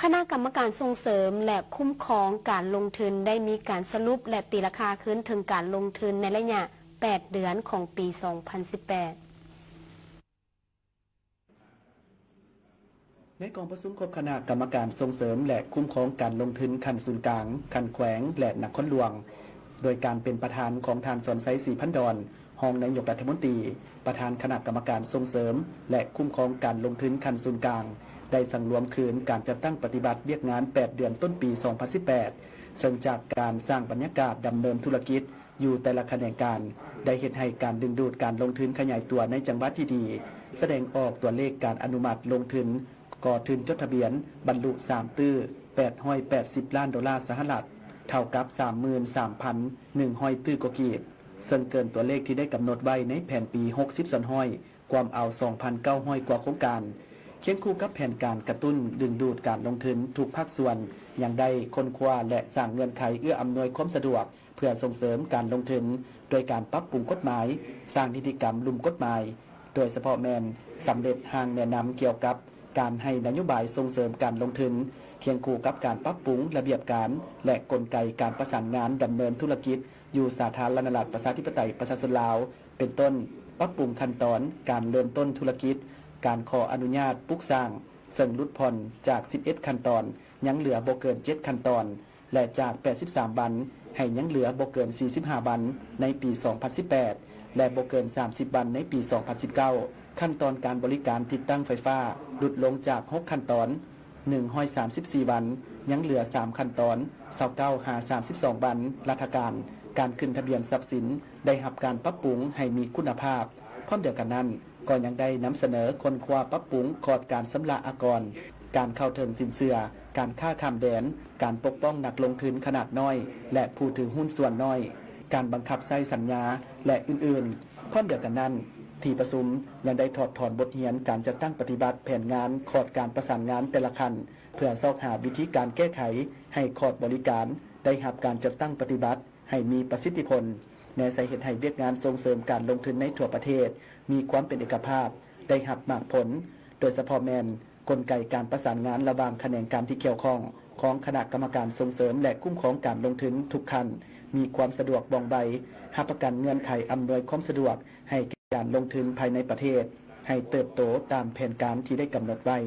ຄະນະກຳມະການສົ່ງເສີມ ແລະ ຄຸ້ມຄອງການລົງທຶນ ໄດ້ມີການສະຫຼຸບ ແລະ ຕີລາຄາຄືນເຖິງການລົງທຶນໃນໄລຍະແປດເດືອນຂອງປີສອງພັນສິບແປດ. ໃນກອງປະຊຸມຄົບຄະນະກຳມະການສົ່ງເສີມ ແລະ ຄຸ້ມຄອງການລົງທຶນຂັ້ນສູນກາງ, ຂັ້ນແຂວງ ແລະ ນະຄອນຫຼວງ, ໂດຍການເປັນປະທານຂອງທ່ານ ສອນໄຊ ສີພັນດອນ ຮອງນາຍົກລັດຖະມົນຕີ, ປະທານຄະນະກຳມະການສົ່ງເສີມ ແລະ ຄຸ້ມຄອງການລົງທຶນຂັ້ນສູນກາງ, ໄດ້ສັງລວມຄືນການຈັດຕັ້ງປະຕິບັດວຽກງານແປດເດືອນຕົ້ນປີສອງພັນສິບແປດ ເຊິ່ງຈາກການສ້າງບັນຍາກາດດຳເນີນທຸລະກິດຢູ່ແຕ່ລະຂະແໜງການ ໄດ້ເຮັດໃຫ້ການດຶງດູດການລົງທຶນຂະຫຍາຍຕົວໃນຈັງຫວະທີ່ດີ, ສະແດງອອກຕົວເລກການອະນຸມັດລົງທຶນ ກໍທຶນຈົດທະບຽນບັນລຸສາມຕື້ແປດຮ້ອຍແປດສິບລ້ານໂດລາສະຫະລັດ, ເທົ່າກັບສາມໝື່ນສາມພັນໜຶ່ງຮ້ອຍຕື້ກວ່າກີບ, ເຊິ່ງເກີນຕົວເລກທີ່ໄດ້ກຳນົດໄວ້ໃນແຜນປີຫົກສິບສ່ວນຮ້ອຍ, ກວມເອົາສອງພັນເກົ້າຮ້ອຍກວ່າໂຄງການ. ຄຽງຄູ່ກັບແຜນການກະຕຸ້ນດຶງດູດການລົງທຶນ, ທຸກພາກສ່ວນຍັງໄດ້ຄົ້ນຄວ້າ ແລະ ສ້າງເງື່ອນໄຂເອື້ອອຳນວຍຄວາມສະດວກ ເພື່ອສົ່ງເສີມການລົງທຶນ ໂດຍການປັບປຸງກົດໝາຍ, ສ້າງນິຕິກຳລຸ່ມກົດໝາຍ, ໂດຍສະເພາະແມ່ນສຳເລັດຮ່າງແນະນຳກ່ຽວກັບການໃຫ້ນະໂຍບາຍສົ່ງເສີມການລົງທຶນ, ຄຽງຄູ່ກັບການປັບປຸງລະບຽບການ ແລະ ກົນໄກການປະສານງານດຳເນີນທຸລະກິດຢູ່ສາທາລະນະລັດ ປະຊາທິປະໄຕ ປະຊາຊົນລາວ, ເປັນຕົ້ນ ປັບປຸງຂັ້ນຕອນການເລີ່ມຕົ້ນທຸລະກິດ, ການຂໍອະນຸຍາດປຸກສ້າງ, ເຊິ່ງຫຼຸດຜ່ອນຈາກສິບເອັດຂັ້ນຕອນ ຍັງເຫຼືອບໍ່ເກີນເຈັດຂັ້ນຕອນ ແລະ ຈາກແປດສິບສາມວັນ ໃຫ້ຍັງເຫຼືອບໍ່ເກີນສີ່ສິບຫ້າວັນໃນປີສອງພັນສິບແປດ ແລະ ບໍ່ເກີນສາມສິບວັນໃນປີສອງພັນສິບເກົ້າ. ຂັ້ນຕອນການບໍລິການຕິດຕັ້ງໄຟຟ້າຫຼຸດລົງຈາກຫົກຂັ້ນຕອນ ໜຶ່ງຮ້ອຍສາມສິບສີ່ວັນ ຍັງເຫຼືອສາມຂັ້ນຕອນ ຊາວເກົ້າຫາສາມສິບສອງວັນ. ລັດຖະການ, ການຂຶ້ນທະບຽນຊັບສິນ ໄດ້ຮັບການປັບປຸງໃຫ້ມີຄຸນນະພາບ. ພ້ອມດຽວກັນນັ້ນ, ກໍຍັງໄດ້ນຳສະເໜີຄົ້ນຄວ້າປັບປຸງຂອດການຊຳລະອາກອນ, ການເຂົ້າເຖິງສິນເຊື່ອ, ການຄ້າຂ້າມແດນ, ການປົກປ້ອງນັກລົງທຶນຂະໜາດນ້ອຍ ແລະ ຜູ້ຖືຫຸ້ນສ່ວນນ້ອຍ, ການບັງຄັບໃຊ້ສັນຍາ ແລະ ອື່ນໆ. ພ້ອມດຽວກັນນັ້ນ, ທີ່ປະຊຸມຍັງໄດ້ຖອດຖອນບົດຮຽນການຈັດຕັ້ງປະຕິບັດແຜນງານຂອດການປະສານງານແຕ່ລະຂັ້ນ ເພື່ອຊອກຫາວິທີການແກ້ໄຂໃຫ້ຂອດບໍລິການໄດ້ຮັບການຈັດຕັ້ງປະຕິບັດ ໃຫ້ມີປະສິດທິຜົນ, ແນໃສ່ເຮັດໃຫ້ວຽກງານສົ່ງເສີມການລົງທຶນໃນທົ່ວປະເທດມີຄວາມເປັນເອກະພາບ, ໄດ້ຮັບໝາກຜົນ, ໂດຍສະເພາະແມ່ນກົນໄກການປະສານງານລະຫວ່າງຂະແໜງການທີ່ກ່ຽວຂ້ອງຂອງຄະນະກຳມະການສົ່ງເສີມ ແລະ ຄຸ້ມຄອງການລົງທຶນທຸກຂັ້ນ ມີຄວາມສະດວກວ່ອງໄວ, ຮັບປະກັນເງື່ອນໄຂອຳນວຍຄວາມສະດວກໃຫ້ແກ່ການລົງທຶນພາຍໃນປະເທດ ໃຫ້ເຕີບໂຕຕາມແຜນການທີ່ໄດ້ກຳນົດໄວ້.